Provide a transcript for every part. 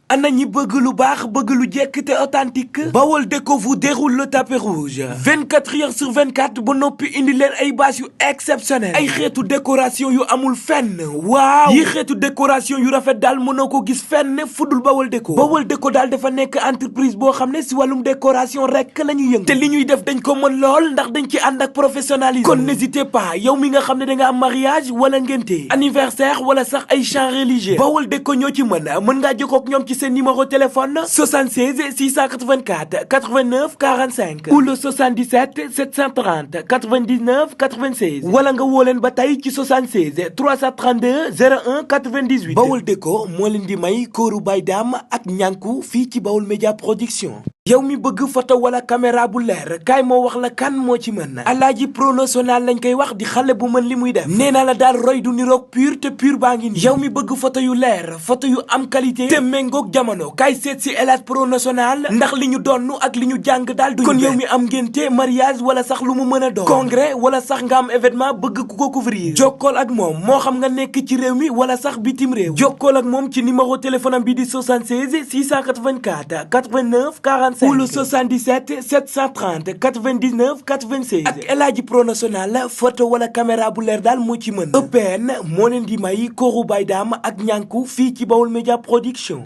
ana ñi bëgg lu baax bëgg lu jekk te authentique Baol Déco vous déroule le tapis rouge 24 heures sur 24 ba noppi indi leen ay bâche yu exceptionnel ay xeetu décoration yu amul fenn waaw yi xeetu décoration yu rafet daal mënoo ko gis fenn fudul Baol Déco daal dafa nekk entreprise boo xam ne si wàllum décoration rek la ñuy yëngu te li ñuy def dañ ko mën lool ndax dañ ci ànd ak professionnalisme kon n'hésitez pas yow mi nga xam ne da nga am mariage wala ngénte anniversaire wala sax ay chants religieux Baol Déco ñoo ci mën ngaa jokkoo ak ñoom ci seen numéro téléphone 76 684 89 45 ou le 77 730 99 96 wala nga woo leen ba tey ci 76 332 01 98 Baol Déco moo leen di may kóoru bay daam ak ñànku fii ci Baol Média Production. yow mi bëgg photo wala caméra bu leer kaay moo wax la kan moo ci mën Alaaji Pro National lañ koy wax di xale bu mën li muy def nee naa la daal roy du niroog pur te pur baa ngi nii yow mi bëgg photo yu leer photo yu am qualité te méngoog jamono kaay seet si Elhadj Pro National ndax li ñu donn ak li ñu jàng daal duñu kon yow mi am ngénte mariage wala sax lu mu mën a doon congrès wala sax nga am événement bëgg ku ko couvrir jokkool ak moom moo xam nga nekk ci réew mi wala sax bitim réew jokkool ak moom ci numéro téléphone am bi di 76 684 89 40 ou le 77 730 99 96 ak Elhadji Pro National photo wala caméra bu leer daal moo ci mën EPN moo leen di may kóoru bay daam ak ñànku fii ci Baol Média Production.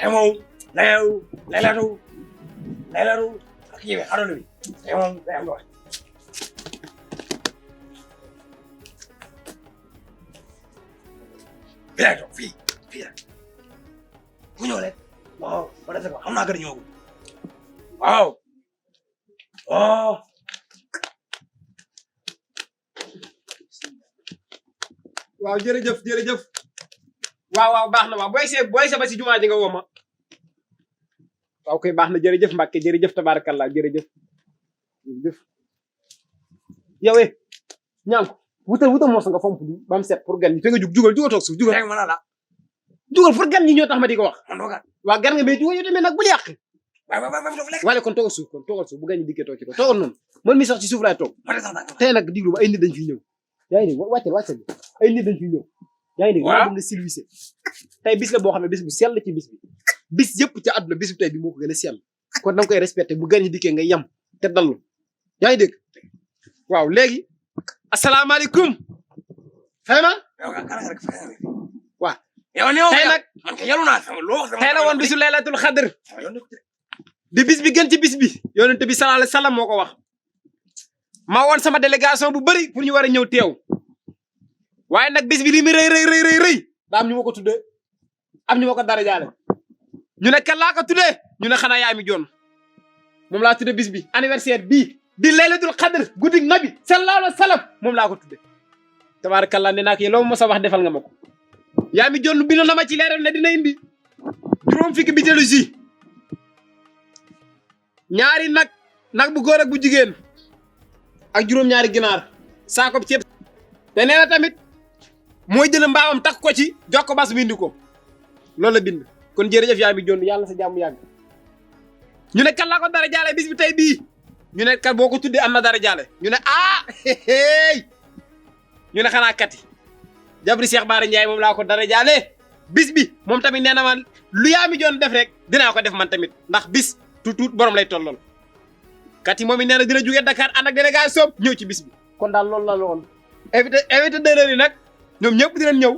Hemo, Lelatu, I don't know. Hemo, fii rek ku ñëw rek waaw ba defee ko xam naa gën a ñëwagul waaw waaw jërëjëf waaw baax na waaw booy see ba si jumaa ji nga woo ma waaw koy baax na jërëjëf Mbàkke jërëjëf tabarakallah jërëjëf yow ñànku wutal moo sa nga fomp li ba mu set pour gan ñi te nga jugal toog suuf jugal jugal pour gan ñi ñoo tax ma di ko wax waaw gan nga mais jugal yow tamit nag bu yàq wala kon toogal suuf bu gan ñi dikkee toog ci ko toogal noonu man mi sax ci suuf laay toog tey nag diglu ba ay nit dañ fiy ñëw yaa ngi dégg wàccal ay nit dañ fiy ñëw yaa ngi dégg maa nga silvissé tey bis la boo xam ne bis bu sell ci bis yëpp ca àdduna bis bu tey bi moo ko gën a sell kon da nga koy respecté bu gan ñi dikkee nga yem te dallu yaa ngi dégg waaw léegi asalaamaaleykum Fayman waaw tey nag tey la woon bisu laylatul xadr di bis bi gën ci bis bi yonent bi sallallahu alayhi wasallam moo ko wax ma woon sama délégation bu bëri pour ñu war a ñëw teew waaye nag bis bi li mu rëy daa am ñu ma ko tuddee am ñu ma ko dara jaale ñu ne kan laa ko tuddee ñu ne xanaa yaa mi joon moom laa tuddee bis bi anniversaire bii di laylatul xadr guddig nabi sallallahu alayhi wasallam moom laa ko tuddee tabarakallah ne naa ko loo ma mos a wax defal nga ma ko yaa mi joon bindoon na ma ci leeral ne dina indi juróom fukki bitéelu jus ñaari nag bu góor ak bu jigéen ak juróom-ñaari ginaar saako ceeb te nee na tamit mooy jël mbaamam takk ko ci jox ko bas bindi ko loolu la bind kon jërëjëf yaa mi joon yàlla sa jàmm yàgg ñu ne kan laa ko dara jaale bis bi tey bii ñu ne kat boo ko tuddee am na dara jaale ñu ne ñu ne xanaa kati jabri Cheikh Bara Ndiaye moom laa ko dara jaale bis bi moom tamit nee na man lu yaa mi joon def rek dinaa ko def man tamit ndax bis tuut borom lay tollool kat yi moom it nee na dina jógee Dakar ànd ak délégation ñëw ci bis bi kon daal loolu la woon invité d'honneur yi nag ñoom ñëpp dinañ ñëw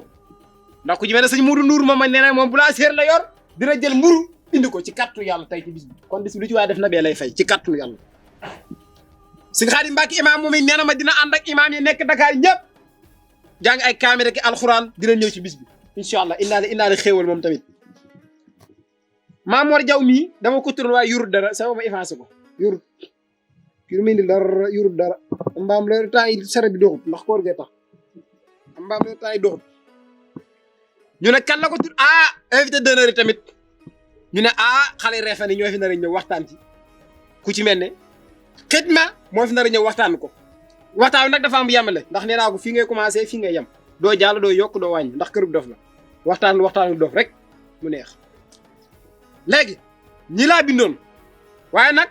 ndax ku ci mel ne sëñ Moudou Ndour moom nee na moom boulangerie la yor dina jël mburu indi ko ci kàttu yàlla tey ci bis bi kon bis bi lu ci waaye def na bee lay fay ci kàttu yàlla sëñ Xaadim Mbàkke imaam moom it nee na ma dina ànd ak imaam yi nekk Dakar ñëpp jàng ay kaamil rek alxuraan dina ñëw ci bis bi incha allah indaale xéewal moom tamit Mamor Jaw mii dama ko turoon waaye yurut dara sama ma effacé ko yurut kii muy indi dara yurut dara mbaam la temps yi sare bi doxut ndax koor gee tax mbaam la temps yi doxut ñu ne kan la ko tur invité d'honneur yi tamit ñu ne xale reefan yi ñoo fi nar a ñëw waxtaan ci ku ci mel ne xidma moo fi nar a ñëw waxtaan ko waxtaan nag dafa am yemale ndax nee naa ko fii ngay commencé fii ngay yem doo jàll doo yokk doo wàññi ndax kërub dof la waxtaanu dof rek mu neex léegi ñi laa bindoon waaye nag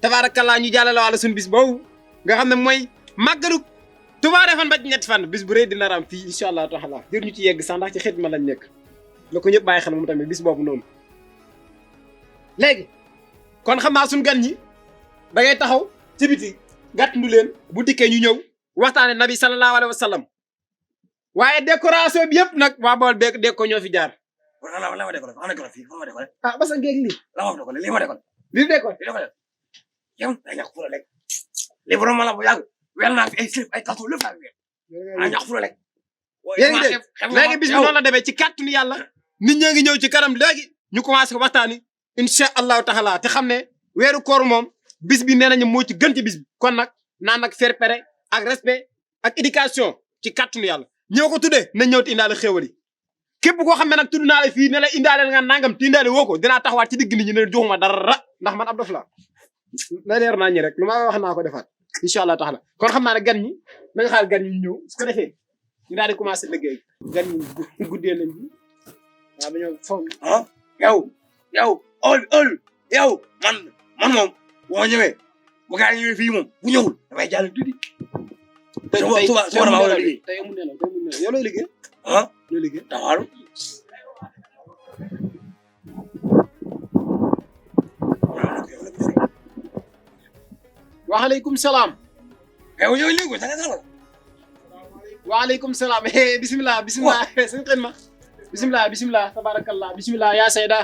tabaarakallaa ñu jàllale wàlla suñu bis boobu nga xam ne mooy màggalu Touba Refane ba ci ñetti fan bis bu rëy dina ram fii incha allah taala jër ñu ci yegg sax ndax ci xidma lañ nekk la ko ñëpp bàyyi xel moom tamit bis boobu noonu léegi kon xam naa suñu gan ñi da ngay taxaw ci biti gàttandu leen bu dikkee ñu ñëw waxtaane nabi sallallahu alayhi wa sallam waaye décoration bi yëpp nag waa bool beeg dégg ko ñoo fi jaar. la ma décollé xam nga fii ma décollé. parce que géej lii. la ma décollé lii ma décollé. lii décollé. yow day ñàkk fu la lekk. lii borom ma la bu yàgg weer naa fi ay slip ay tatou lépp laa fi weer. ñàkk fu la lekk. yéen ngi dégg léegi bis bi noonu la demee ci kàttanu yàlla. nit ñaa ngi ñëw ci kanam léegi ñu commencé ko waxtaani incha allahu taala te xam ne weeru koor moom bis bi nee nañu moo ci gën ci bis bi kon nag naan nag fair play ak respect ak éducation ci kàttanu yàlla ñoo ko tuddee nañ ñëw te indaale xéwal yi képp koo xam ne nag tudd naa la fii ne la indaale nga nangam te indaale woo ko dinaa taxawaat ci digg nit ñi ne joxuma dara ndax man ab dof la na leer naa ñi rek lu ma wax naa ko defaat incha allah taala kon xam naa ne gan ñi nañ xaar gan ñi ñëw su ko defee ñu daal di commencé liggéey gan ñi guddee nañ bi waaw dañoo foog yow man moom boo ñëwee bu gaa ñëwee fii moom bu ñëwul damay jàll tuddi. tey suba dama war a liggéey. tey amul nelaw yow looy liggéey. looy liggéey taxawal. waaleykum salaam. yow ñëw léegi da nga taxawal. waaleykum salaam bisimilah sëñ xidma bisimilah tabarakallah bisimilah yaa sayda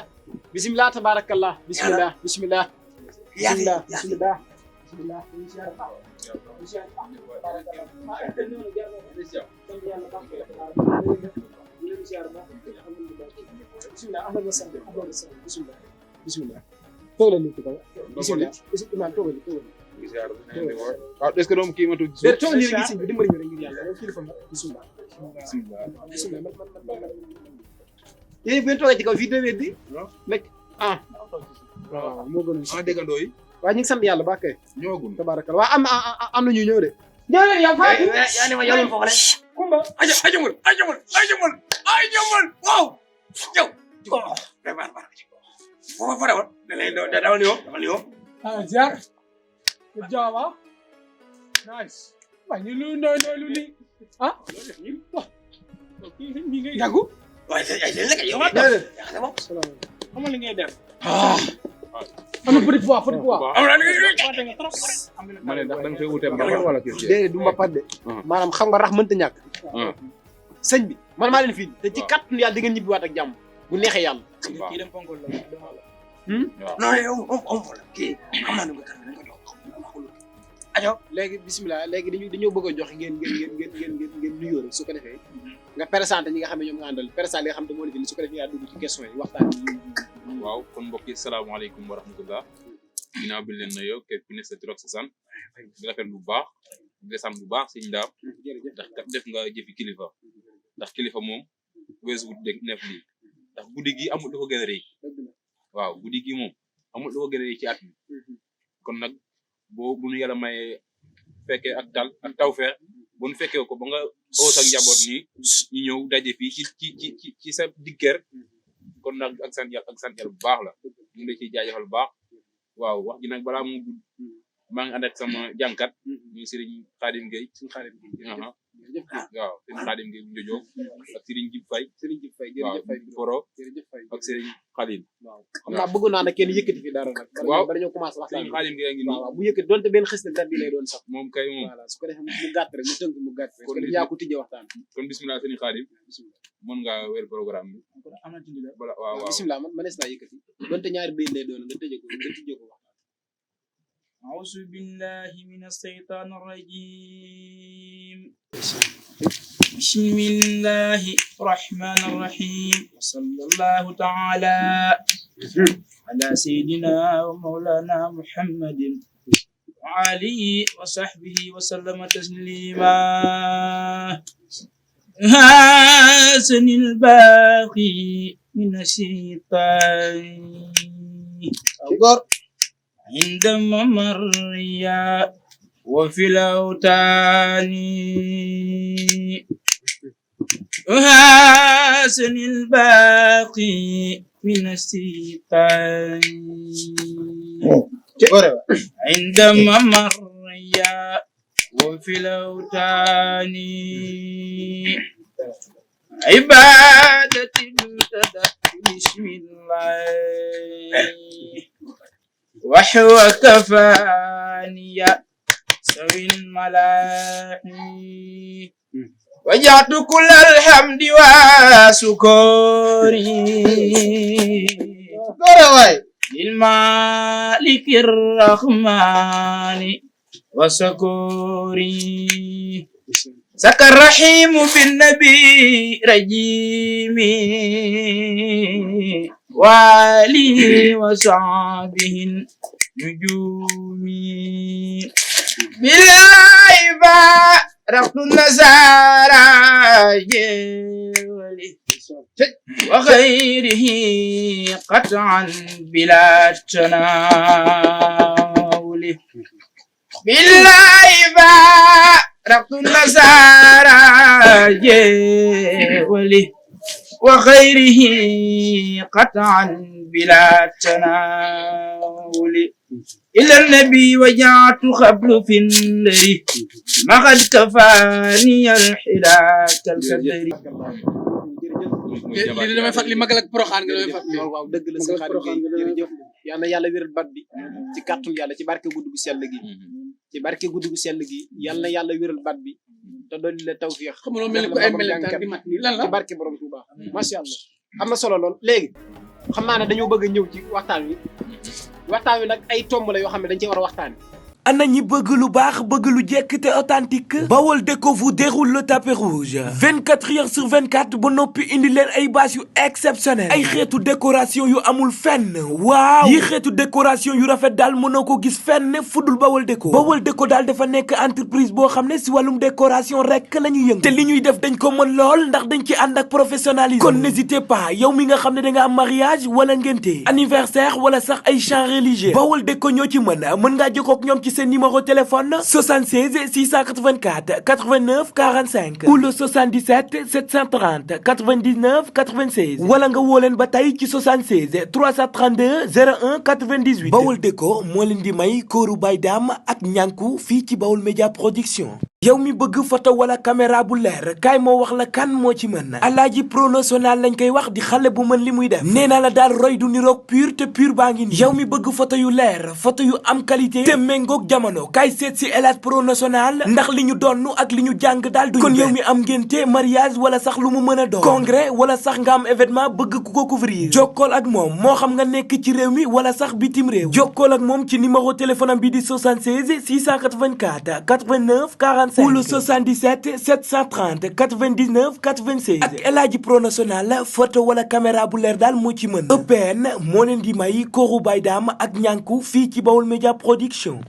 bisimilah tabarakallah bisimilah bisimilah est-ce que doom kii ma tudd toog nii rek gis nga dimbali ñu rek ngir yàlla yow kilifa nga bisimilah yéen bu ngeen toogee ci kaw fii déwén di nekk waaw moo gën sama déggandoo yi waaye ñu ngi sant yàlla ba kay ñëwagul tabarakal waaw am na ñuy ñëw de ñëw leen yow fa yaa ne ma yow foofu rek kumba ajamul waaw yow bar foofa fa dewoon dawal ni yow ziar Java nice waaye ñu lu lu li ñi ngay yàggu waaye ay lekk yow ma xamal li ngay def am na petit pois ma ne ndax da nga fay wute mbapat wala kii déedéet du mbapat de maanaam xam nga rax mënta ñàkk sëñ bi man maa leen fii te ci kàttanu yàlla di ngeen ñibbiwaat ak jàmm bu neexee yàlla kii dem ponkol la non yow kii xam naa ne nga kan dañ ko jox ajo léegi bisimilah léegi dañoo bëgg a jox ngeen nuyoo rek su ko defee nga présenté ñi nga xam ne ñoom nga àndal présenté li nga xam ne moo la fi su ko defee yaa dugg ci question yi waxtaan yi waaw kon mbokk yi salaamaaleykum wa rahmatullah ginnaaw bi leen nuyoo képp ku ne sa tur ak sa sant di rafet bu baax di sant bu baax sëñ Ndaam ndax kat def nga jëfi kilifa ndax kilifa moom weesu wut dégg neef lii ndax guddi gi amul lu ko gën a rëy waaw guddi gi moom amul lu ko gën a rëy ci at mi kon nag bu nu yàlla may fekkee ak dal ak tawfeex bu nu fekkee ko ba nga oos ak njaboot nii ñu ñëw daje fii ci sa diggeer kon nag ak sant yàlla bu baax la ñu ngi lay ciy jaajëfal bu baax waaw wax ji nag balaa mu gudd maa ngi ànd ak sama jànkat muy Serigne Khadim Gueye waaw Serigne Khadim Gueye bu Njojoog ak Serigne Jib Faye waaw Foro ak Serigne Khalil xam naa bëgg naa nag kenn yëkkati fi dara nag waaw bala ñoo commencé waxtaan Serigne Khadim Gueye ngi nii waaw bu yëkkati doonte benn xis na bi lay doon sax moom kay moom voilà su ko defee mu gàtt rek mu tënk mu gàtt rek kon yaa ko tijjee waxtaan kon bismillah Serigne Khadim mën nga wér programme bi voilà waaw bismillah man manees naa yëkkati doonte ñaari béy lay doon nga tëjee ko waxtaan أعوذ بالله من الشيطان الرجيم بسم الله الرحمن الرحيم وصلى الله تعالى على سيدنا ومولانا محمد وعليه وصحبه وسلم تسليما حسن الباقي من الشيطان عند ممريا وفي الأوتان حسن الباقي من الشيطان عند ممريا وفي الأوتان عبادة ابتدأ بسم الله وحو كفانيا سوي الملاحي وجعت كل الحمد وسكوري للمالك الرحمن وسكوري سك الرحيم بالنبي رجيمي وآله وصحبه النجومي بالله باركت النصارى وغيره قطعا بلا تناول بالله باركت النصارى وغيره قطعا بلا تناول إلى النبي وجعت قبل في النري ما قد كفاني الحلاك الكدري li damay fàttali magal ak Porokhane nga damay fàttali. waaw dëgg la sëñ Xaadim Gueye jërëjëf yal na yàlla wéral bat bi ci kàttul yàlla ci barke guddi gu sell gi ci barke guddi gu sell gi yal na yàlla wéral bat bi te dolli la tawfiix xam nga mel ni ko ay melentaan di mat nii lan la ci barke borom Touba macha allah am na solo lool léegi xam naa ne dañoo bëgg a ñëw ci waxtaan wi nag ay tomb la yoo xam ne dañ ci war a waxtaan ana ñi bëgg lu baax bëgg lu jekk te authentique Bawol Déco vous déroule le tapis rouge 24 heures sur 24 ba noppi indi leen ay bâche yu exceptionnel ay xeetu décoration yu amul fenn waaw yi xeetu décoration yu rafet daal mënoo ko gis fenn fudul Bawol Déco daal dafa nekk entreprise boo xam ne si wàllum décoration rek la ñuy yëngu te li ñuy def dañ ko mën lool ndax dañ ci ànd ak professionnalisme kon n'hésitez pas yow mi nga xam ne da nga am mariage wala ngénte anniversaire wala sax ay chants religieux Bawol Déco ñoo ci mën ngaa jokkoo ak ñoom ci seen numéro téléphone 76 684 89 45 ou le 77 730 99 96 wala nga woo leen ba tey ci 76 332 01 98 Bawol Déco moo leen di may kóoru bay daam ak ñànku fii ci Bawol Média Production yow mi bëgg photo wala caméra bu leer kaay moo wax la kan moo ci mën Alaaji Pro National lañ koy wax di xale bu mën li muy def nee naa la daal roy du niroog pur te pur baa ngi nii yow mi bëgg photo yu leer photo yu am qualité te méngoog jamono kaay seet si Elhadj Pro National ndax li ñu donnu ak li ñu jàng daal du kon yow mi am ngénte mariage wala sax lu mu mën a doon congrès wala sax nga am événement bëgg ku ko couvrir jokkool ak moom moo xam nga nekk ci réew mi wala sax bitim réew jokkool ak moom ci numéro téléphone am bi di 76 684 89 45 ou le 77 730 99 96 ak Elhadj Pro National photo wala caméra bu leer daal moo ci mën EPN moo leen di may kóoru bay daam ak ñànku fii ci Bawol Média Production